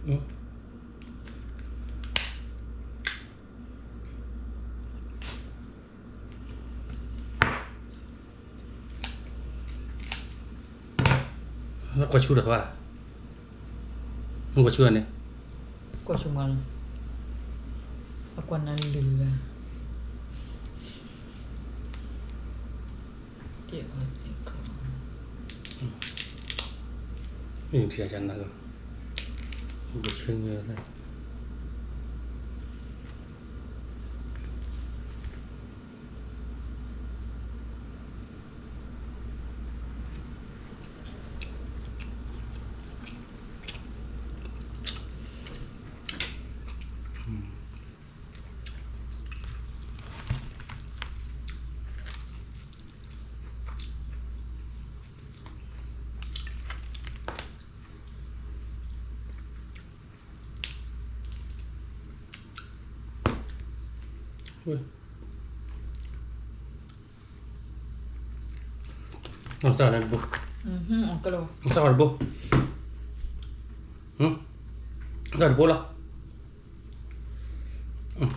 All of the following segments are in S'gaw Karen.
ကွၢ်ဆူၣ်တၢ်ဘၣ်, ကွၢ်ဆူၣ်န့ၣ်, ကွၢ်ဆူၣ်မးလီၤ, အကွၢ်နၤလုၢ်ဂၤ, တ့ၢ်အီၤစ့ၢ်ကီး, မ့ၢ်ထံၣ်အနၤလီၤ, ပဆ့ၣ်ညါ စၢ်တဘိ, စၢ်တဘိ, စၢ်တဘိလီ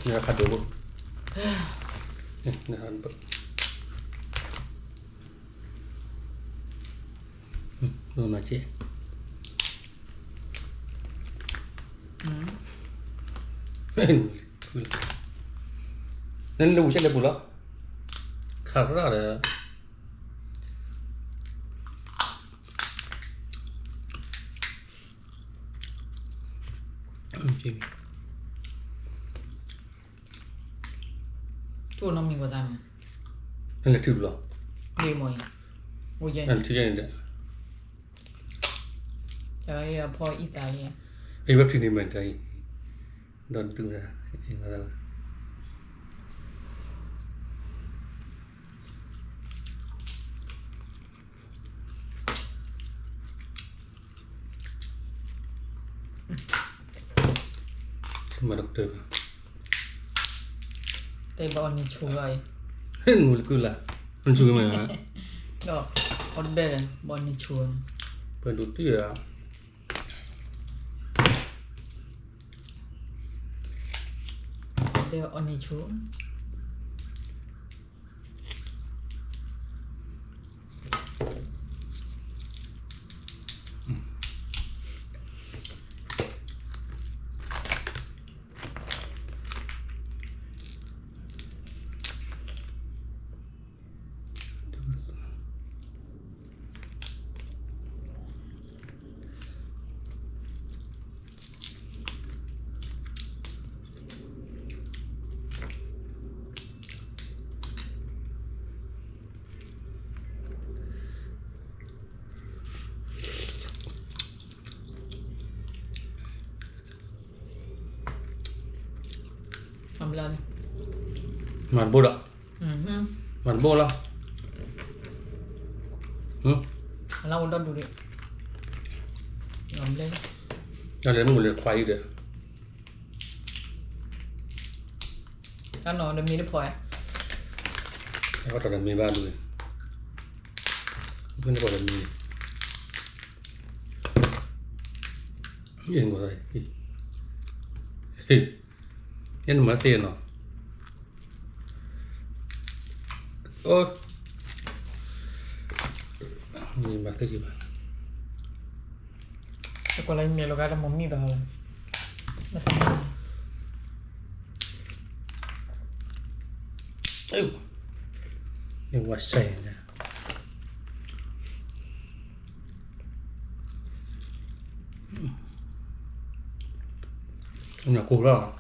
ၤ, ခါဒိၣ်ဘိ, ဒိၣ်မးက့ၢ်, နလၢဝံၤဆဲးလဲၤပူၤလီၤ, ခါရၣ်ဒီး ကၠိနီတမံၤဝဲသးန့ၣ်, နလဲၤထုးဘျီ, မ့ၢ်မ့ၢ်, အိၣ်ယဲန့ၣ်, နလဲၤထုးယဲန့ၣ်ဒီး, အဖီအံသးလံ, အဝဲထုးန့ၢ်မ့ၢ်တၢ်အံၤ, ဒီးဒုးဝဲ, မၤတကတၢၢ်ဘၣ်, တဲဘၣ်အီၤန့ၣ်ဆိၣ်လီၤအံၤ, ဟဲနမူလကုလၢ်, နဆိၣ်ကမ့ၢ်, ဒီး, အီၤတဘဲၣ်ဒီး ဘၣ်န့ၣ်ဆိၣ်, ပဒိးတံၢ်ဧါ, တဲအီၤန့ၣ်ဆိၣ် မၤတဘိဒီး, မၤတဘိလီၤ, လၢအိၣ်ဒီဒူၣ်, တၢ်လဲၤမုၢ်လဲၤခွါအံၤဒီး, တၢ်နီၢ်ဒီးမ့ၢ်တဖီ, အတၢ်ဒီးမ့ၢ်ဘၣ်ဒူၣ်, မ့ၢ်တဖီဒီးမ့ၢ်, အ့ၣ်, ယဲနမၤသ့နီၤ, အိ, မၤသ့ဘၣ်, ကွၢ်လၢယမဲာ်လီၤဂာ်တမ့ၢ်မံဘၣ်လီၤ, အ့ၣ်, ဝါစဲ, နကိၢ်လီၤ,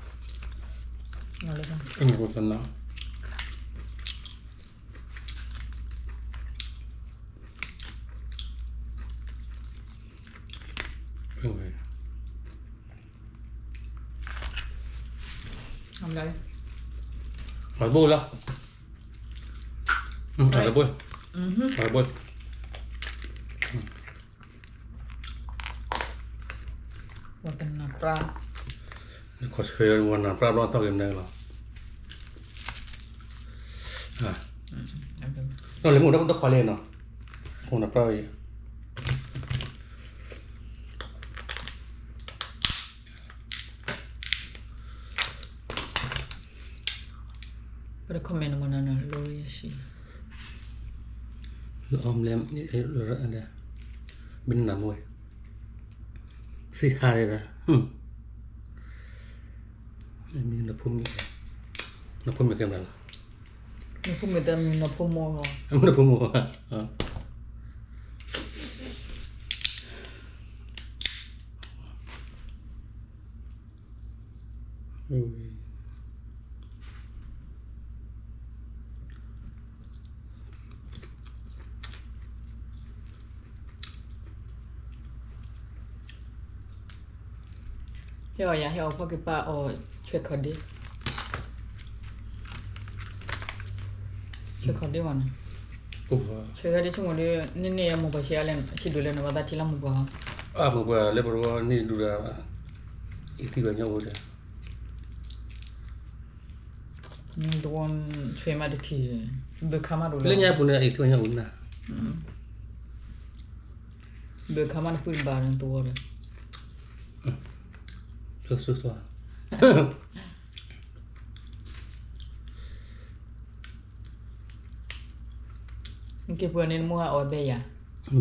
နကိၢ်တနၤ, မၤတဘိလီၤ, မၤတဘိ, မၤတဘိ, ဝဲတနၤပြၢ်, နခီၣ်ဆၢဝဲနၤပြၢ်ဘျီသီၣ်ဂ့ၤမနုၤလီၤ, နီၢ်လဲၤမုၢ်တခွါလဲၣ်နီၤ, အိၣ်နၤပြၢ်အံၤ အံၤ, comment နမ့ၢ်နီၤ လီၤရံယၤဆံ လီၤအီၣ်မလဲၣ် ဘၣ်နနၢ်မူဝဲ စံးဟးဒဲဒၣ် မ့ၢ်နဖိမုၣ် နဖိမုၣ်ကဲမးလီၤ နဖိမုၣ်တမ့ၢ်နဖိမိၢ် နဖိမိၢ် ဟဲအီၣ်ယၤ ဟဲအီၣ်ဖီက့ၤပာ်အီၣ် ဆွဲခီၣ်ဒ့ ဆွဲခီၣ်ဒ့မးနီၤ ဆွဲခီၣ်ဒ့ဆိကမိၣ်ဒီး နန့ၢ်အမိၢ်ပှၢ်ဆံးအါလဲၣ် ဆံးဒိၣ်လဲၣ်န့ၣ် ဘၣ်သးထံၣ်လၢမိၢ်ပှၢ်ဟီ အမိၢ်ပှၢ်လၢပရဝီန့ၢ်ဒူၣ်ဒီး အံၤသံဘၣ်ညီအိၣ်ဒီး သဝီဆွဲမးတထံၣ် ဘၣ်ခါမးဒိၣ်လၢညါပူၤန့ၣ် အံၤသံဘၣ်ညီအိၣ်နၤ ဘၣ်ခါမးတဖုတဘၣ်ဒီးသဝီဒီး ကဲပှၤန့ၣ်နမိၢ်ဟးအီၣ်ဘဲယၤ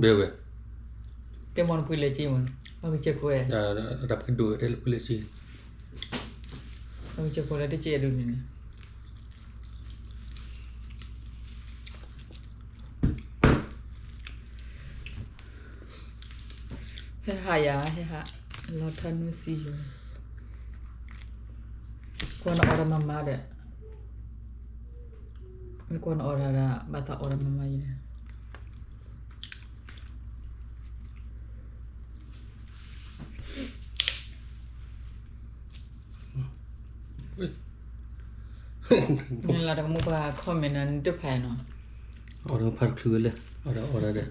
ဘဲဝဲ တဲမ့ၢ်နပှ့ၤလဲၤက့ၤမ့ၢ် အကစၢၢ်ခိၣ်ဝဲ တၢ်ပှ့ၤဒိၣ်တဲလၢပှ့ၤလဲၤက့ၤ အကစၢၢ်ခိၣ်လၢတကဲဒိၣ်န့ၣ်န့ၣ် ဟဲဟးယၤ ဟဲဟး လီၤထါနုၤစံယိၤ ကွၢ်နအီၣ်တၢ်မၤမၤဒီး မ့ၢ်ကွၢ်နအီၣ်တၢ်ဒီး ဘၣ်သးအီၣ်တၢ်မၤမၤယံၤဒီး နလၢတကမူပှၤ comment နီၤ နတဖးနီၤ အီၣ်ဒီးဖးတချုးဝဲလဲၣ် အီၣ်ဒီး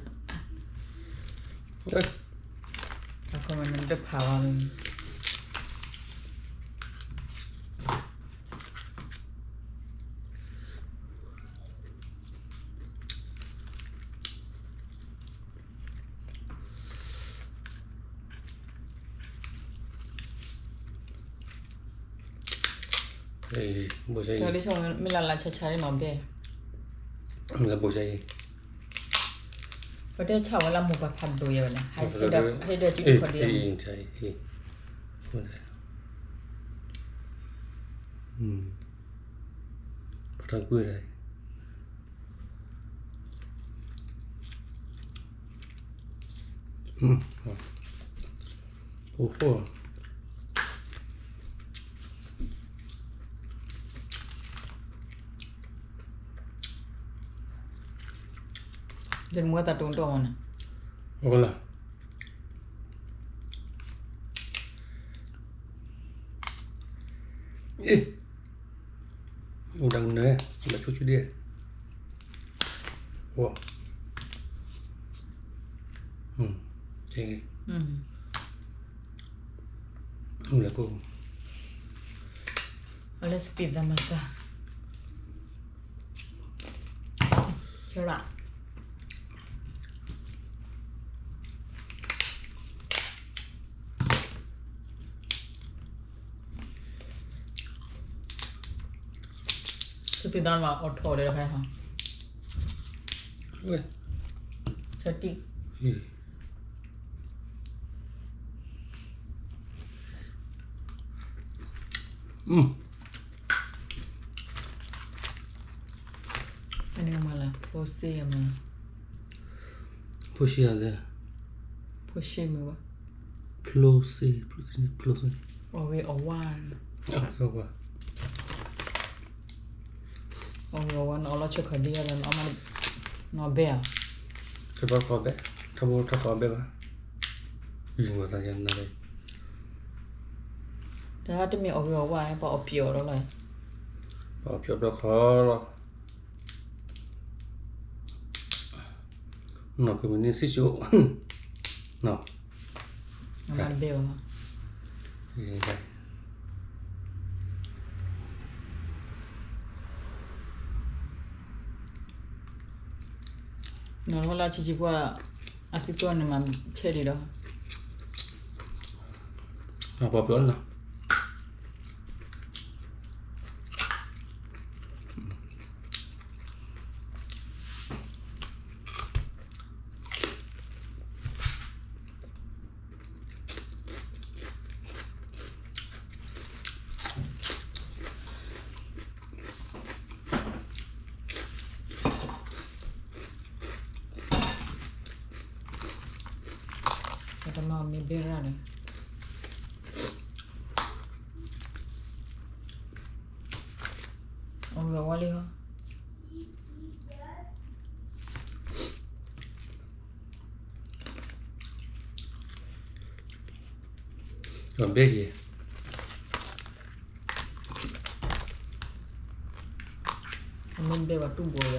အီၣ်ဒီး comment နီၤ နတဖးဘၣ်လီၤ ဘိၣ်ဆါအံၤ မ့ၢ်လၢလၢဆါဆါန့ၣ်နီၤဘဲ မ့ၢ်လၢဘိၣ်ဆါအံၤ ပတဲဆါဝဲလၢမိၢ်ပှၢ်ဖးဒိၣ်ယဲဝဲလဲၣ် ဟဲဒၣ် ဟဲဒၣ်စုဒုခီၣ်ဒံး ပထါကွံာ် အိၣ် ဒ်မူဝဲတၢ်တိၢ်နီၣ်မးန့ၣ် အိၣ်လၢ အိၣ်ဒၣ်နၢၤ ဘၣ်ဆိဆိဒ့ အိၣ် အိၣ်လၢကိၣ် အလၢစပံးသးမၤသး ကဲလၢ စပံးသးမၤအီၣ်ထီၣ်ဒီးတခါဟီ ဆၢတံၢ် အန့ၣ်မၤလၢ ဖိစ့မၤ ဖိစ့အလဲ ဖိစ့မၤဘၣ် ဖိစ့ ဖိစ့ အီၣ်ဂ့ၤအီၣ်ဝါ အီၣ်ဂ့ၤအီၣ်ဝါ အီၣ်ဂ့ၤအီၣ်ဝါ နအီၣ်လီၤဆၢခီၣ်ဒံးဒီး နအီၣ်မး နအီၣ်ဘဲဧါ တဘၣ်ခီဘဲ ထီဘိထီခီဘဲဘၣ် ယံၤဝဲသးယနၤလၢ တၢ်တမ့ၢ်အီၣ်ဂ့ၤအီၣ်ဝါ ပှၤအီၣ်ပျီၣ်လီၤလီၤ ပှၤအီၣ်ပျီၣ်ဒီခီလီၤ နီၢ်ကမုၢ်နံၤစံၣ်စိၤ နီၢ် အမၤတဘဲဘၣ် နီၢ်လီၤလၢဆံးဆံးပှၢ် အသုသီန့ၣ်မၤဆဲးဒံးဒီး ပှၤပျီၣ်လီၤ ပှၤပျီၣ်လီၤ မ့ၢ်ဘဲရၣ်န့ၣ် အဝဲဝါလံဟီ အဘဲယဲ အမ့ၢ်ဘဲဘၣ်တူၢ်ဘိယဲ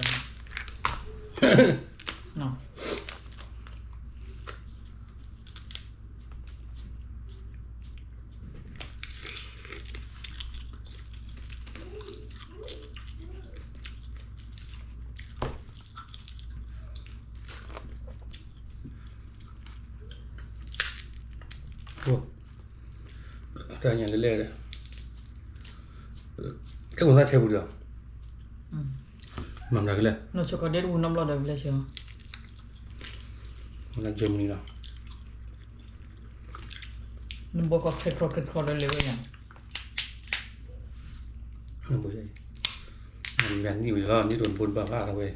တၢ်ညါလဲၣ်လဲၣ်ဒီး အဲၣ်ဝဲသၣ်ထဲပူၤဒီး မၤမနုၤကလဲၣ် နီၢ်ဆိကီၢ်ဒဲတပူၤနီတဘျီဒီး ပလဲၤဆဲးအီၤ လၢ Germany လီၤ နဘိကီၢ်ချဲခီချဲခီဒီးလဲၤဝဲညါ နဘိ နနံၣ်ဝံၤလီၤ နံၣ်ဒိၣ်နဘိတဘၣ်ဘၣ်လီၤဝဲ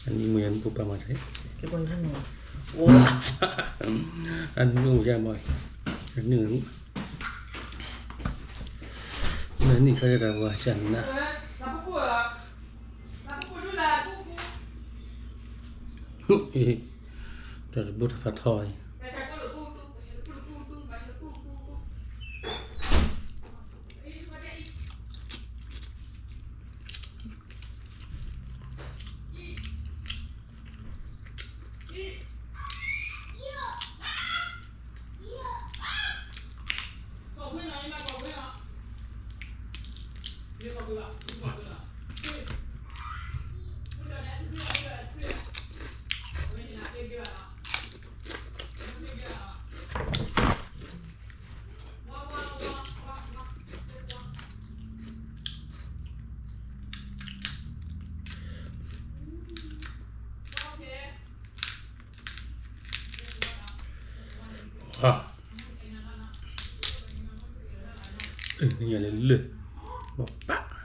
အနံၣ်မ့ၢ်နဘိပၢ်မၤစၢၤ အနံၣ်အိၣ်ယါမး နံၣ် နနံၣ်ခါယတၢ်ပှၤစၢ်နၤ တၢ်တဘိတၢ်ဖးထီအံၤ လၢ ဘၣ်ပၢ် လၢ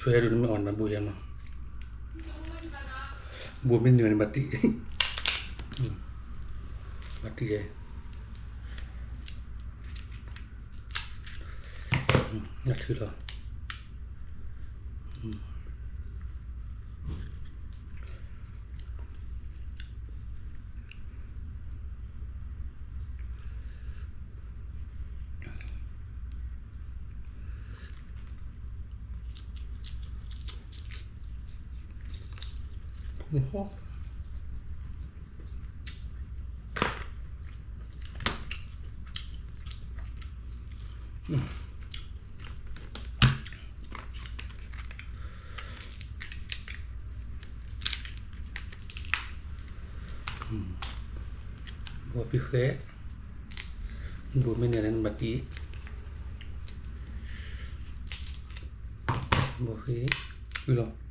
ဆွဲဒိၣ်န့ၣ်မ့ၢ်အီၣ်နၤဘိယဲမး, ဘိမ့ၢ်နုာ်န့ၣ်ဘၣ်တံၢ်, ဘၣ်တံၢ်ယဲ, နထုးလီၤ. ဘိဖံဃဲ, ဘိမ့ၢ်န့ၣ်လၢနဘၣ်တံၢ်, ဘိဃ့, ဃုလီၤ.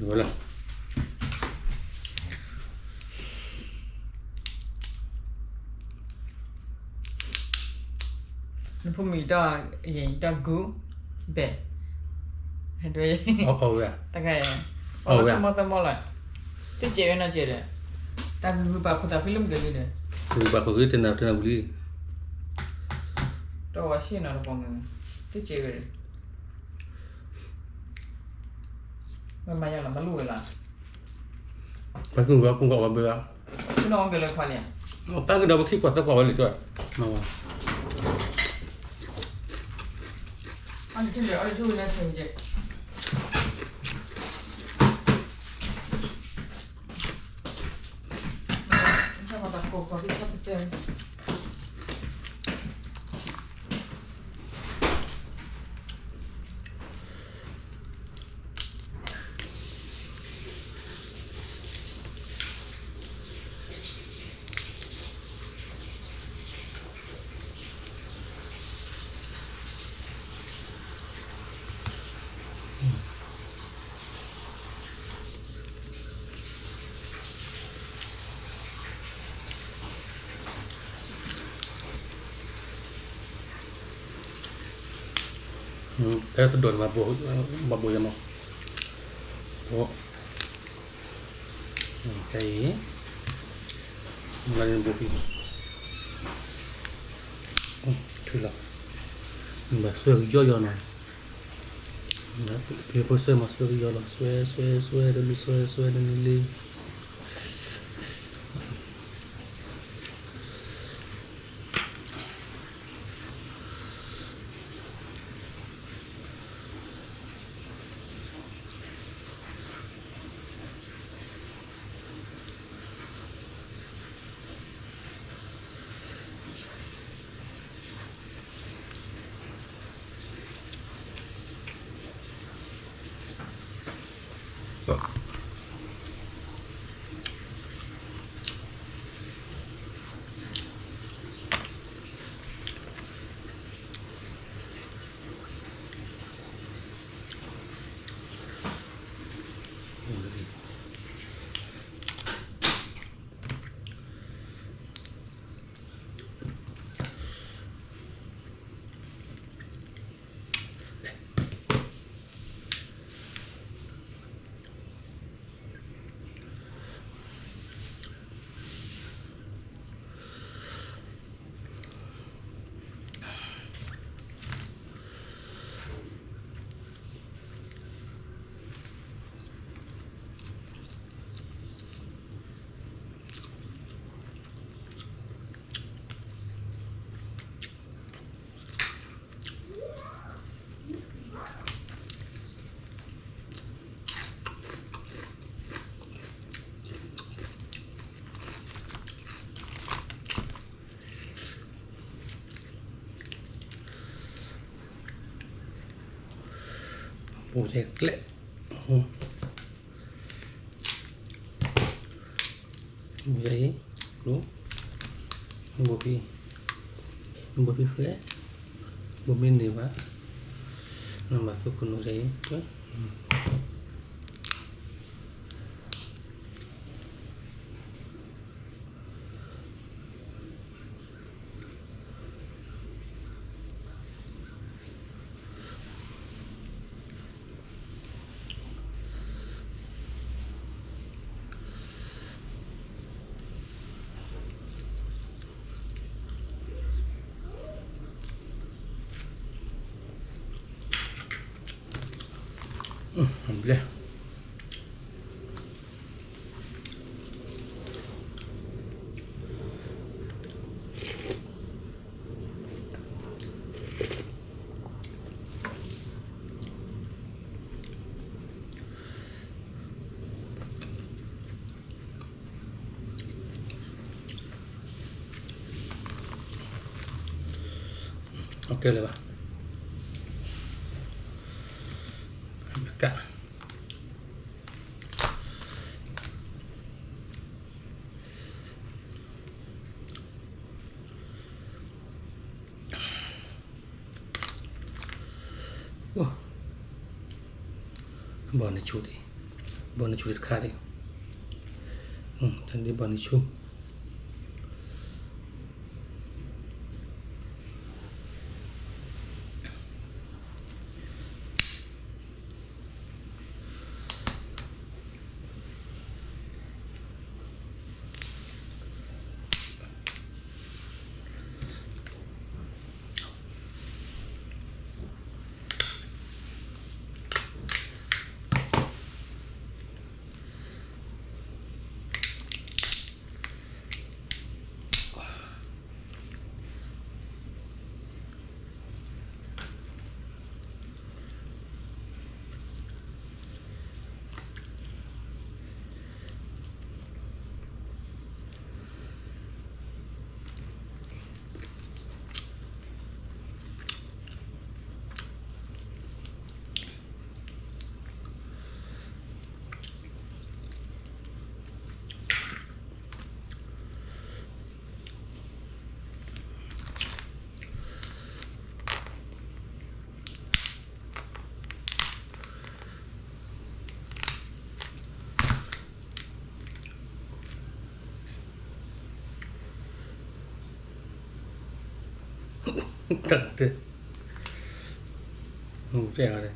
ဝဲလၢ နဖိမံၤတၢ် ယတၢ်ဂုၢ် ဘဲၣ် အဝဲ တၢ်ခါ အဝဲ မီၢ်သၢမီၢ်လီၤ တစဲးဝဲနီၢ်စဲးဒီး တၢ်ဂုၢ်ပာ်ဖှိၣ်သးဖဲလၢမုၢ်ကလံၤဒီး ဂုၢ်ပာ်ဖှိၣ်ဂ့ၤတနၤတနၤဝံၤလံ တဝီဆံနီၤတပီၤမုၢ် တစဲးဝဲဒီး မၤယါလီၤ မၤလိဝဲလီၤ ပှၤကူၣ်ဝဲကူၣ်ဝဲဘၣ် ကူၣ်နီၣ်အီၣ်ကဲလၢခွါန့ၣ် ပၢ်ကဒီးပခံကွၢ်သၢကွၢ်ဝဲလံ ကၠီ အီၣ်တထံၣ်လၢ အီၣ်တထံၣ်ဝဲလၢထံၣ်ကဲ ဆၣ်မၤတၢ်ကိးကီၤဖံဆၣ်ပတဲ တၢ်တဒိးန့ၣ် ဘၣ်ဘိယမး တၢ်အံၤ မၤန့ၣ်ဘိဖံ ထုးလီၤ ဘၣ်ဆွဲကယီယီနီၤ ဖံဖိဆွဲမၤဆွဲကယီလီၤ ဆွဲဆွဲဆွဲတလူၤ ဆွဲဆွဲတလူၤလံ ပူၤကဲကျဲး ယအံၤ ဘိဖံ ဘိဖံဃဲ ဘိမ့ၢ်န့ၢ်ဘၣ် နမၤသူခိၣ်နူာ်ယအံၤ ဘျဲၣ် အကဲလၢၤဘၣ် က ဘၣ်နဆိဒံး ဘီနဆူၣ်တခါဒံး, တၢ်ဒ်ဘီနဆူၣ်. တၢ်တ, တဲအီၤ, ကျိသံဝဲ.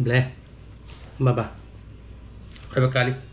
ဘျဲ, ဘၣ်ဘၣ်, ဝဲပကးလံ.